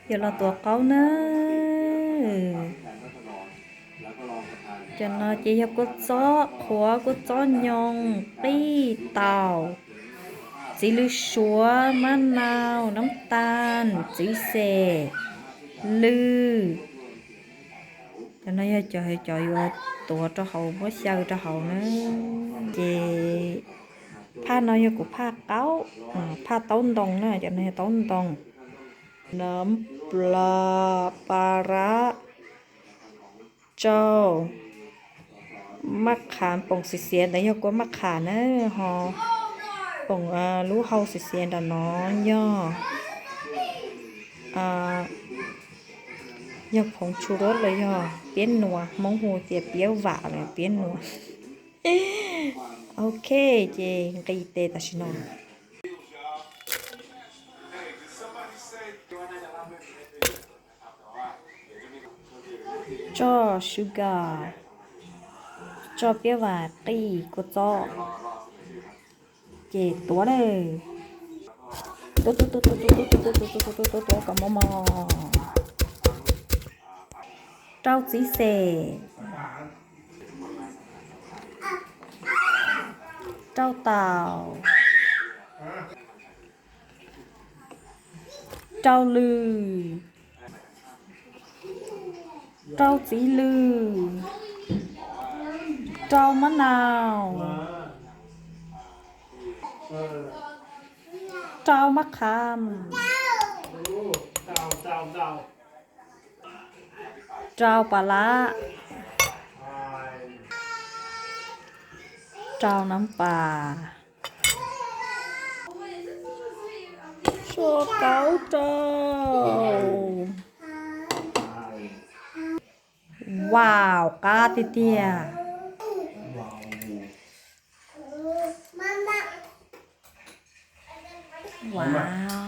Yog los tuav qaub na. Cov no ces yog kua txob qhuav, kua txob nyoog, qij, taum, txiv lws suav, mab nau, nab tas, txiv xes, lws. Cov no yog cov, cov yuav tuav rau hauv, muab xyaw rau hauv na. Ces phaj no yog kuv phaj qaub, phaj taub ntoo na, cov no yog taub ntoo. Nab pla, pa rab, tsau, maj qham poom xiav xiav ntawd yog kua maj qham na, ho poom lub hau xiav xiav nram no yog, yog phoov tshu rab los yog piab nuas, Hmoob hu tias piab vam los piab nuas. Ok, ces nqis tes tam sim no. Tso sugar, tso piab vam, qij, kua txob, ces tuav na. Tuav tuav tuav tuav tuav tuav tuav tuav tuav tuav kom mos mos. Rau txiv xes, rau taum, rau lws, rau txiv lws, rau mab nau, rau mab qham, rau pa lab, rau nab pas, rau qaub rau. Wow, qab tiag tiag. Wow.